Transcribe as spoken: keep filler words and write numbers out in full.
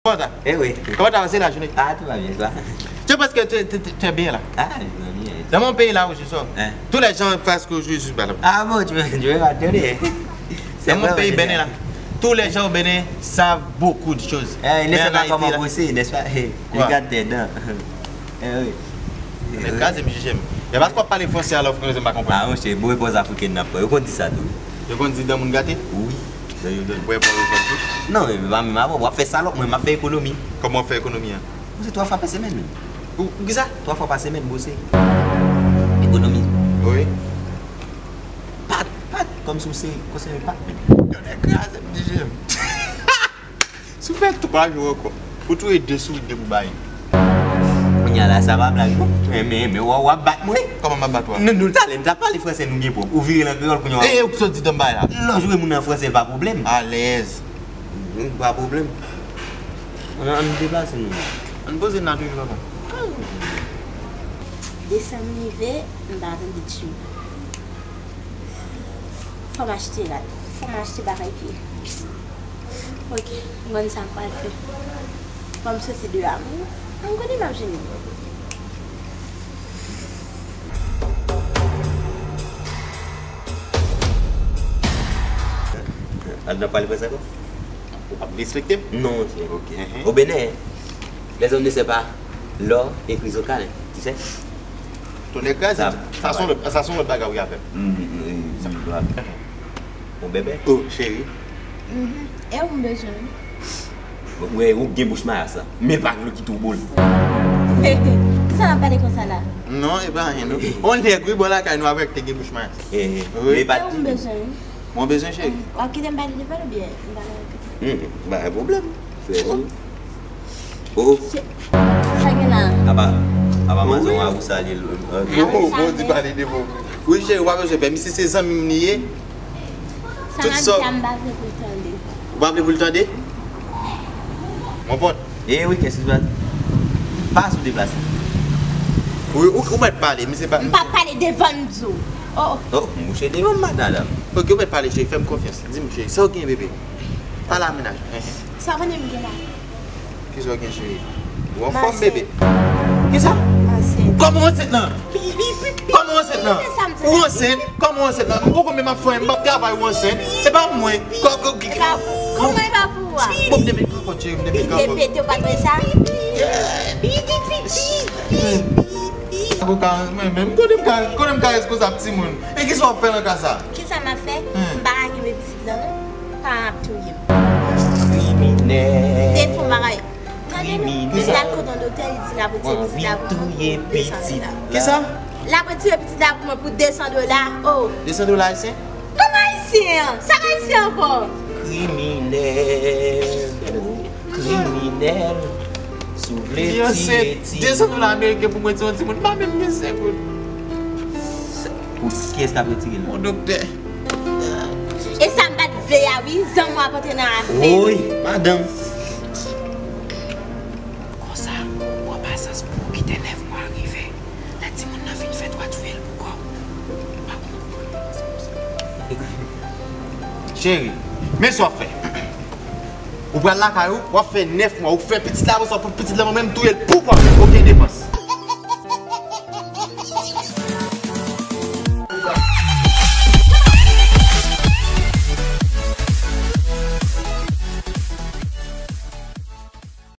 Comment ça? Eh oui. Comment ça va? C'est la journée. Ah, tout va bien, toi? Je pense que tu, tu, tu, tu es bien là. Ah, je vais bien. Dans mon pays là où je suis, hein, tous les gens fassent que je suis pas là. Ah bon, tu veux, tu veux pas donner? Dans mon pays, Bénin, là, tous les gens au Bénin savent beaucoup de choses. Eh, il ne sait pas comment brosser, n'est-ce pas? Eh, regarde tes dents. Eh oui. Mwen kraze m jije m. E paske w ap pale franse alò franse m pa konprann. Ah, monchè, bon repons afriken n ap pran. Yo konn di sa tou. Yo konn di dan moun gate? Wi. Dan yo dan. Bon repons yo konn di. Non, men pa menm avè w ap fè salòp, mwen m ap fè ekonomi. Kòman w fè ekonomi an? Ou se twa fwa pa semèn. Ou, ou ki sa? Twa fwa pa semèn, bose. Ekonomi. Wi. Pat, pat, kòmsi w se, kòmsi w se pat. Yo nèg kraze m jije m. Si w fè twa jou ankò, ou touye de sourit de pou bay. Kounye a la, sa pa blag non. Men, men, men, w ap bat mwen. Kòman m ap bat ou a? Nou, nou, talè, n t ap pale franse, nou byen pwòp. Ou vire l an kreyòl, kounye a. E, e, ou sot di dan bay la. Lè w jwe moun an franse, l pa pwoblèm. Alèz. Mhm, pa pwoblèm. Ann, ann deplase nou. Ann poze n la toujou, papa. Desanm rive, m pa tande tchou. Fò m achte rad. Fò m achte bagay pye. Ok, m konn sa m pral fè. Fò m soti deyò a. M, m konnen m ap jwenn li. Al nan pale franse ankò? Ou p ap respekte m? Non, monchè. Ok. Au Bénin, les hommes ne savent pas l'or et chrysocalle, tu sais? Tonè kraze. Sa, sa se yon lòt, sa se yon lòt bagay wi avè m. Mm, mm, mm, mm. Bon, bebe. Oh, cheri. Mhm. E ou m bezwen? Ou wè, ou gen bouch mayas la. Men pa vle kite w bol. Kisa n ap pale konsa la? Non, e pa anyen, non. On nèg, wi, bò lakay nou avèk te gen bouch mayas. Eh, eh. Wi. Men pa di. E ou m bezwen? Mwen bezwen cheri. W ap kite m pale devan l oubyen m pale avèk ou? Hmm, pa gen pwoblèm. Frè ou. Oh. Sa gen la? Apa, apa manzè w a ou salye l. Bon, bon, di pale devan w. Wi, cheri, w pa bezwen pè. Misye se zanmi m li ye. Sa m ap di a, m pa vle pou l tande. Ou pa vle pou l tande? Mon pòt. Eh wi, kèske se pa sou deplase. Wi, ou, ou mèt pale, misye pa. M p ap pale devan l, m di w. Oh, oh. Oh, mouche devan m, madanm. Ok, ou mèt pale, cheri, fè m konfyans. Di m, cheri, sa w gen, bebe? Pale a mennaj. Sa w konnen m gen la? Kisa w gen, cheri? Ou anfòm, bebe? Kisa? Ansent. Kòman w ansent nan? Kòman w ansent nan? Ou ansent? Kòman w ansent nan? Ou konn menm ap fè, m p ap travay, ou ansent. Se pa mwen. Kò, kò, ki, ki. Kòman e pa pou ou a? Bon, m te met kapòt, cheri, m te met kapòt. Li te pete, ou pa t wè sa? Akoka, mwen menm, kote m ka, kote m ka responsab timoun? E kisa w ap fè nan ka sa? Kisa m ap fè? Hmm. M pa ka kenbe pitit lan, non. Paran ap touye m. Kriminèl. Te fon bagay. Tande non, m pral kote yon doktè, li di l ap retire pitit la pou mwen pou de san dola. Kisa? L ap retire pitit la pou mwen pou de san dola. Oh. De san dola ayisyen? Kòman ayisyen an? Sa k ayisyen ankò? Kriminèl. Kriminèl. Si w vle tiye timoun. De san dola ameriken pou mwen tiye yon timoun, m pa menm gen senk goud. Pou kiyès k ap retire l? Yon doktè. E sa m pa t vle a wi, zanmi w ap antre nan afè. Woy, madanm. Konsa, pran pasyans pou w kite nèf mwa rive. Lè timoun nan fin fèt, w a touye l pou kò w. Pa konn konprann sa konsa. Cheri, men sa w ap fè. Ou pral lakay ou, w ap fè nèf mwa, ou fè pitit la, apre sa w pran pitit la, mwen menm touye l pou kò m. Okenn depans.